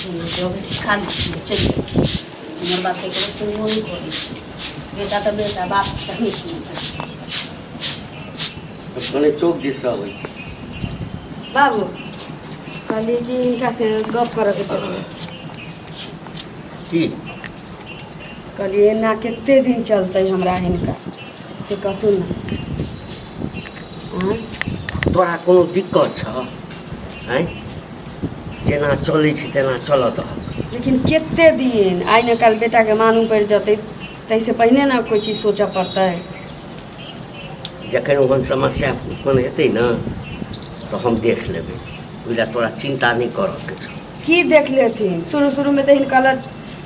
जबै छी खाली छियै चलि जाइ छी हमर बात ककरो सुनबो नहि करै छै बेटा तऽ बेटा बाप तऽ नहि सुनै कने चौक दिससँ अबै छी। बाबू, कहलियै कि हिनका से गप करऽके छलै। की? कहलियै एना कते दिन चलतै हमरा हिनका से कहतू ने। आँय? तोरा कोनो दिक्कत छह? आँय, जेना चलै छै तेना चलऽ दहक। लेकिन कते दिन? आइ ने काल्हि बेटाके मालूम पड़ि जेतै, ताहिसँ पहिने ने कोइ चीज सोचऽ पड़तै। जखन ओहन समस्या उत्पन्न हेतै ने तऽ हम देख लेबै, ओहि लए तोरा चिन्ता नहि करऽके छौ। की देख लेथिन? शुरू शुरूमे तऽ हिनका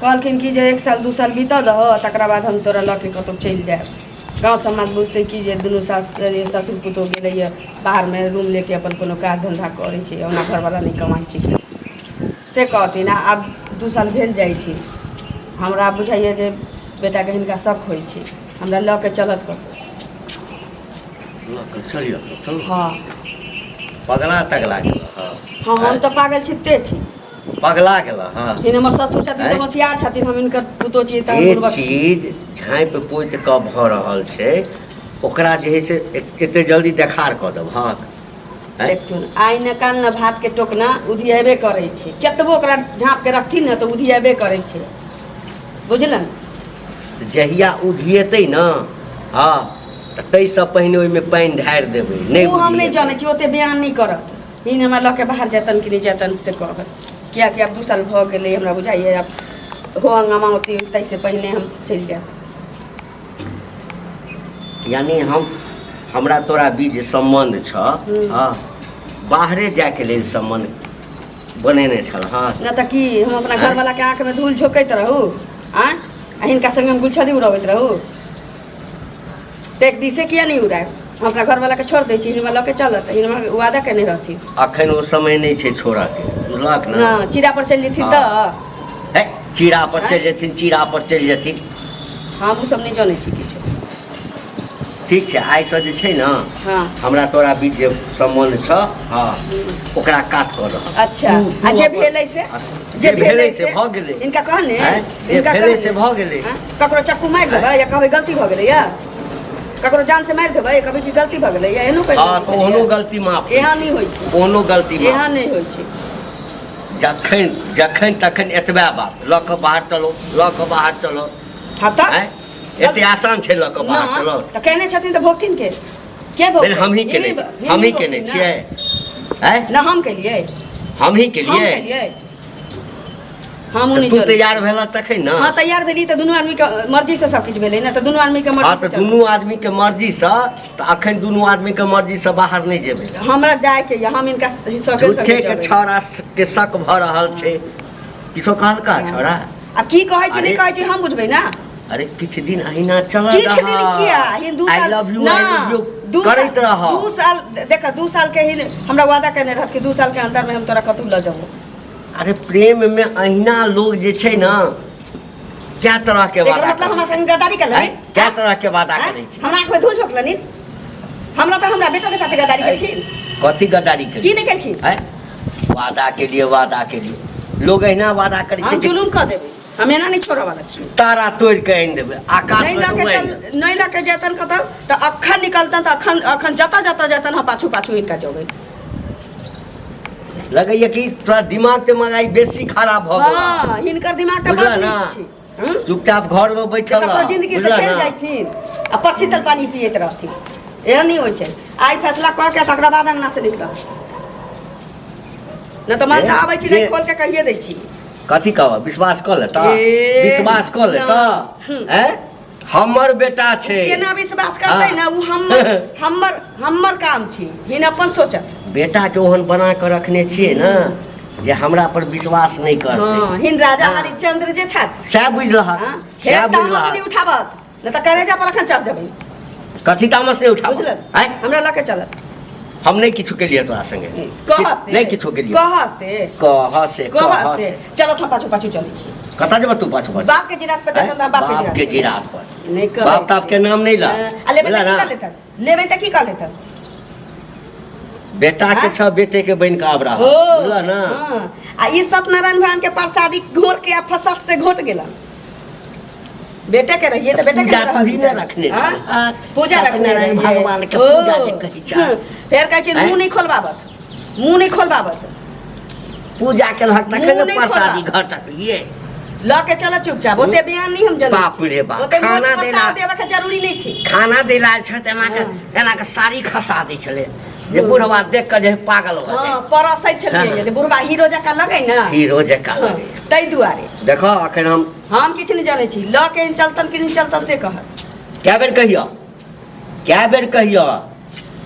कहलखिन कि जे 1 साल 2 साल बीतऽ दहो, तकरा बाद हम तोरा लऽ के कतहु चलि जायब। गाँव समाज बुझतै कि जे दुनू सास ससुर पुतोह गेलैए बाहरमे रूम लेके अपन कोनो काज धन्धा करै छै, ओना घरवला नहि कमाइ छै, से कहथिन। आ आब 2 साल भेल जाइ छै, हमरा बुझाइए जे बेटाके हिनका शक होइ छै, हमरा लऽ के चलत कतहु। लऽ के चलियौ कतहु? हँ। पगला तगला गेल? हँ। हँ, हम तऽ पागल छिते छी। पगला गेल? हँ। हिन हमर ससुर छथिन तऽ आँय? होशियार छथिन, हम हिनकर पुतोह छी तऽ हम जे बुड़बक छी। चीज झाँपि पोति कऽ भऽ रहल छै ओकरा जे है से एते जल्दी देखार कऽ देबहक? आँय? देखथुन, आइ ने काल्हि ने भातके टोकना उधिएबे करै छै। केतबो ओकरा झाँपके रखथिन ने तऽ उधिएबे करै छै, बुझलन? जहिया उधिएतै ने, हँ, तऽ ताहिसँ पहिने ओहिमे पानि ढारि देबै। नहि ओ हम नहि उधिएतै। जानै छी, ओते बयान नहि करत। हिन हमरा लऽ के बाहर जेतन कि नहि जेतन से कहत, कियाकि आब 2 साल भऽ गेलै, हमरा बुझाइए आब हो हंगामा होती, ताहिसँ पहिने हम चलि जायब। यानी हम हमरा तोरा बीच जे सम्बन्ध छ, हँ, बाहरे जायके लेल सम्बन्ध बनेने छल? हँ। नहि तऽ की हम अपना आँय? घरवलाके आँखिमे धूल झोकैत रहू? आँय, आ हिनका संगे हम गुलछड़ी उड़बैत रहू? तऽ एक दिसे किया नहि उड़ायब? हम अपना घरवलाके छोड़ि दै छी, हिनका लऽ के चलत, हिनका वादा केने रहथिन। अखन ओ समय नहि छै छोड़ऽके, बुझलक ने? हँ, चीरा पर चलि जेथिन तऽ हे, चीरा पर चलि जेथिन, चीरा पर चलि जेथिन। हम ओ सब नहि जनै छी किछु। ठीक छै, आइसँ जे छै ने, हँ, हमरा तोरा बीच जे सम्बन्ध छ, हँ, ओकरा काट कऽ रहल। अच्छा। तू आ जे अपन- भेलै से? जे भेलै से भऽ गेलै। हिनका कहने आँय? जे हिनका भेलै कहने। से भऽ गेलै। आँय? ककरो चक्कू मारि देबै या कहबै गलती भऽ गेलै? या ककरो जान से मारि देबै, कहबै कि गलती भऽ गेलै? या एहनो कहि हँ, तऽ ओहनो गलती माफ होइ एहन छै। नहि होइ छै। ओहनो गलती माफ। एहन नहि होइ छै। जखन जखन तखन एतबे बात, लऽ कऽ बाहर चलो, लऽ कऽ बाहर चलो। हँ तऽ आँय, एते आसान छै लऽ कऽ बाहर ना, चलो? तऽ केने छथिन तऽ भोगथिन के? के भोगतै? नहि, हमही केने हिनी- छी, हिनी हमही केने भोगथिन ना। छियै। आँय? ना, हम केलियै। हमही हम केलियै। केलियै, हम तऽ नहि तू जनै। तैयार भेल तखन ने। हँ, तैयार भेली तऽ दुनू आदमीके मर्जीसँ सब किछु भेलै ने, तऽ दुनू आदमीके हँ, मर्जी तऽ दुनू आदमीके मर्जीसँ तऽ अखन दुनू आदमीके मर्जीसँ बाहर नहि जेबै। हमरा जायके यऽ, हम हिनका सगे सगे झूठे के जेबै। छौड़ा के शक भऽ रहल छै। किछो कहलका छौड़ा? आ की कहै छै, नहि अरे- कहै छै, हम बुझबै ने। अरे, किछु दिन अहिना चलऽ। किछु दिन किया? हिन 2 आई साल लव you, ना, I love you 2 करैत साल रह। 2 साल देख, 2 साल के ही हमरा वादा केने रहत कि 2 साल के अंदर में हम तोरा कतहु लऽ जेबो। अरे, प्रेम में अहिना लोग जे छै ने, क्या तरह के एकर वादा मतलब हमरा करै छै। संग गद्दारी आँय? केलनि? क्या तरह के वादा आँय? करै छै। हमरा आँखिमे धूल झोंकलनि? हमरा तऽ हमरा बेटो के साथे गद्दारी आँय? केलखिन। कथी गद्दारी की केलखिन? नहि केलखिन? आँय? वादा के लिए, वादा के लिए लोग अहिना वादा करै हम छै कि जुलुम कऽ देबै, हम एना नहि छोड़ऽ वाला छी। तारा तोड़ि के आनि देबै आकाश नहि में लऽ से के उड़ानि चल देबै। नहि लऽ के जेतन कतौ तऽ अखन निकलतन तऽ अखन अखन जतऽ जतऽ जेतन, हम पाछू पाछू हिनका जेबै। लगैया कि तोरा दिमाग तिमाग आइ बेसी खराब भऽ गेल। हँ, हिनकर दिमाग तऽ बुझला बड़ ना? नीक छै। हूँ? चुपचाप घर में बैठल ककरो रह, जिंदगी से बुझला खेल ना? जाइथिन आ पक्षी तल पानी पियैत रहथिन, एहन नहि होइ छै। आइ फैसला कऽ के तकरा बाद अंगना से निकलब, नहि तऽ मनसा आबै छी नहि खोल के कहिए दै छी। कथी कहब? विश्वास कऽ ले तऽ। ए, विश्वास कऽ ले तऽ। हैं, हमर बेटा छै। केना विश्वास करतै? हाँ। ने ओ हमर हमर हमर काम छी, हिन अपन सोचत। बेटा के ओहन बना कऽ रखने छियै ने जे हमरा पर विश्वास नहि करतै। हँ, हिन राजा हाँ। हरिश्चंद्र जे छथि। सएह बुझलहक? हाँ, सएह हे तामस बुझलहक? नहि उठाबत, नहि तऽ करेजा पर अखन चढ़ जेबै। कथी तामस नहि उठाबत? बुझलक? आँय? हमरा लऽ के चलत। हम नहि किछु केलियै तोरा संगे। कह से। नहि किछो केलियै। कह से। कह से। कह कह से। से। चलत, हम पाछू पाछू चलै छी। कतऽ जेबह तू पाछू पाछू? बाप के जिरात पर आँय? जखन हम बाप के बाप के जिरात जिरात पर। नहि कहै बाप ताप के नाम नहि ला। आ लेबै बुझला तऽ की ना? कर लेतन? लेबै तऽ की कर लेतन? बेटा के हाँ? छ बेटे के बन के आब रहा हो बुझल ना हाँ। आ ई सत्यनारायण भगवान के प्रसादी घोर के आ फसक से घोट गेलन बेटे के रहिए तऽ बेटे के पूजा रहल तू ही ने दितै। रखने हाँ? छल। हाँ, पूजा रखने सत्यनारायण रहिए। भगवान के ओ, पूजा जे कहै छै। हम्म, फेर कहै छै आँय? मुँह नहि खोलबाबत मुँह नहि खोलबाबत पूजा के रहक तखन मुँह ने नहि प्रसादी खोलबा। घटक ये लऽ के चल चुपचाप ओते बयान नहि हम जनै बाप रे बाप, ओते खाना खाना देला। देबऽ के जरूरी नहि छै खाना दै लाल छै तऽ एना के एना के साड़ी खसा दै छलै जे बुढ़वा देख कऽ जे पागल भऽ हँ जाय परसै छलियै हाँ। जे बुढ़बा हीरो जकाँ लगै ने हीरो जकाँ हाँ, लगै। ताहि दुआरे देखो अखन हम हम किछु नहि जनै छी लऽ के चलतन कि नहि चलतन से कहत कए बेर कहियो कए बेर कहियो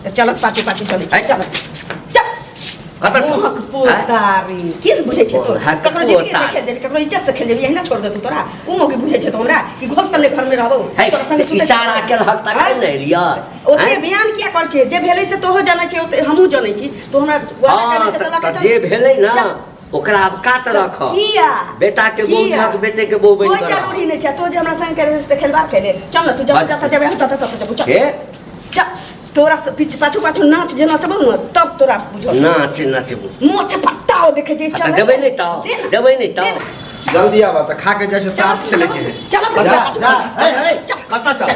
तऽ चलत पाछू पाछू चलै छी है? चलत चल कतऽ मुँहक पोतारी की से बुझै छै तो मुँहक ककरो जिंदगी से पोतारी। खेल जेबी ककरो इज्जत से खेल जेबी एहिना छोड़ देतौ तोरा उ मौगी बुझै छै तो हमरा कि घर तले घर में रहबौ है तोरा संगे सुतै इशारा केलहक तखन आँय? ने एलियै ओते आँय? बयान किया कर छै जे भेलै से तोहो जानै छै ओते हमहूँ जानै छी तो हमरा वादा हँ केने छै तऽ लऽ के तऽ चल। जे भेलै ने चल। ओकरा आब कात रख किया बेटा के बहू किया? छक बेटे के बहू बनि कोई कऽ रह। जरूरी नहीं छै तो जे हमरा संग करे से खेलबार खेले चल ना तू जब हट। जब जब हम तब तब जब चल हे चल तोरा से पीछे पाछू पाछू नाच जे नचबौ न तब तोरा बुझल नाच नचबू मोछ पट्टा ओ देखे जे चल देबै नहि तऽ दे ना। देबै नहि दे तऽ ना। जल्दी आबा तऽ खा के जाइ छै ताश खेले के है चल जा जा हे हे कतऽ चल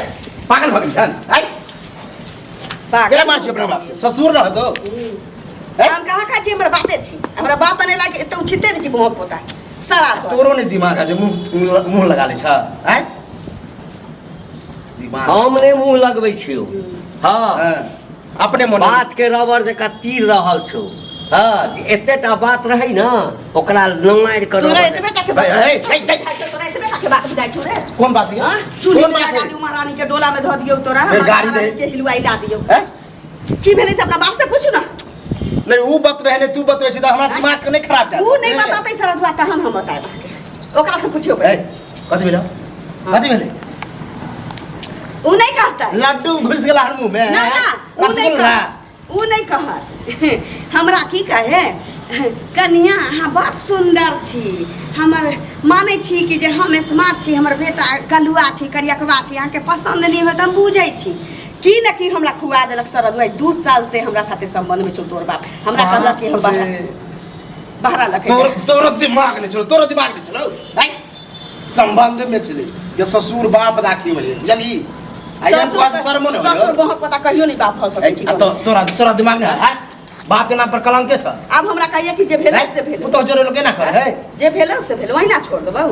पागल भऽ गेल छन आइ पागल। केना मार छी अपना बाप के ससुर रह दो हे हम कहाँ कहै छी हमर बापे छी हमरा बाप बने लायक एते उचिते नहि छी मुँहक पोता सारा तोहर। तोरो नहि दिमाग है जे मुंह मुंह लगा ले छ आइ दिमाग हम नहि मुँह लगबै छियौ हँ हाँ, अपने मन बात के रबर जकाँ तीर रहल छौ हँ जे एतेटा बात रहै ने ओकरा नमारि कऽ तोरा रबर एतबे टा के बात हे, हे, हे, हे। तोरा एतबे टा के बात बुझाइ छौ रे कोन बात है हाँ? चूल्ही कोन में बात लगा है दियौ महारानी के डोला में धऽ दियौ तोरा फेर गाड़ी महारानी दे। के हिलवाई ला दियौ हैं? की भेलै से अपना बाप से पूछू ना नहीं ऊ बतबै है नहीं तू बतबै छी तऽ हमरा दिमाग के नहीं खराब कर ऊ नहीं बतातै सरदुआ तहन हम बतायब अहाँके ओकरा से पूछियौ ए पहिले कथी भेलो कथी भेलै ऊ नहीं कहतै लड्डू घुस गेला हन मुंह में ना ना ऊ नहीं रसगुल्ला कहत ऊ नहीं कहत हमरा की कहे कनिया अहाँ बड़ सुन्दर छी हमर मानै छी कि जे हम स्मार्ट छी हमर बेटा कलुआ छी करियकवा छी अहाँके पसन्द नहि होत हम बुझै छी की ने की हमरा खुआ देलक सरद भाई 2 साल से हमरा साथे संबंध में छौ तोर बाप हमरा कहलक कि हम बहरा बहरा लके तोर तोरो दिमाग नहीं छलो तोरो दिमाग नहीं छलो भाई संबंध में छले के ससुर बाप राखी होई बुझली आई हम कहत शर्म न ससुर होई बहुत पता कहियो नहीं बाप हो सकै छी तो तोरा तोरा दिमाग नहीं है बाप के नाम पर कलंक के छ आब हमरा कहिए कि जे भेलै से भेलै पुतोह जोरे लोग एना कर है जे भेलै से भेलै वही ना छोड़ देबौ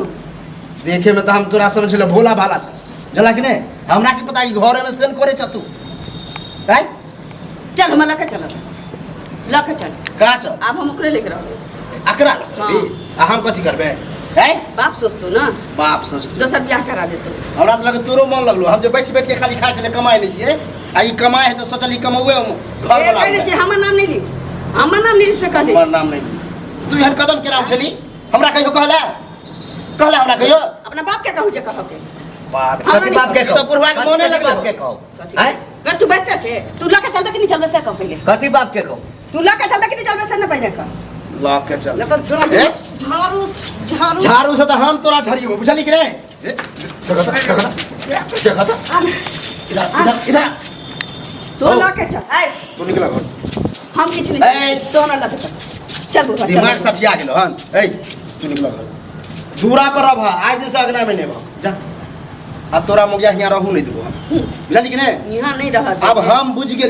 देखे में तो हम तोरा समझले भोला भाला छ बुझला कि नहीं हमरा की पता ई घरे में सेन करे छ तू हैं चल हमरा लके चल लके चल का छ आब हम ओकरे लेके रहबै अकरा लऽ हाँ। करबी आ हम कथी करबै हैं बाप सोचतो ना बाप सोचतौ दोसर बियाह करा देतो हमरा तऽ लगे तोरो मन लगलो हम जे बैठ बैठ के खाली खाइ छलै कमाइ नहि छियै आ ई कमाइ है तऽ सोचल ई कमौए हम घर ए, वाला कहै छियै हमर नाम नहि लिउ हमर नाम नहि लिउ से कह दै हमर नाम नहि लिउ तू एहन कदम केना उठेली हमरा कहियो कहला कहला हमरा कहियो अपना बाप के कहू जे कहब के बाप हमरा कथी बाप के ई कहू तऽ बुढ़वा के मोने कथी लगलै बाप के कहू कथी आँय? कर तू बैठते छे तू लके चलते कि नहीं चलबे से कह पहिले कथी बाप के कहू तू लके चलते कि नहीं चलबे से न पहिले कह लऽ के चल न तऽ तोरा ए? झाड़ू झाड़ू झाड़ू से तऽ हम तोरा झड़ियौ बुझली कि नहि ए, देखऽ तऽ, देखऽ तऽ, देखऽ तऽ। आन, इधर इधर इधर तू ओ। लके चल ऐ तू निकल घर से हम किछु नहीं ए। तू हमरा लके चल चल बुढ़वा चल दिमाग सठिया गेलो हन ए तू निकल घर से दूरा पर रह आज दिन से अगना में नहीं भग जा आ तोरा मोगिया हियां रहू नहीं देबो हम बुझली कि नहीं यहाँ नहीं रहत अब हम बुझ गेल।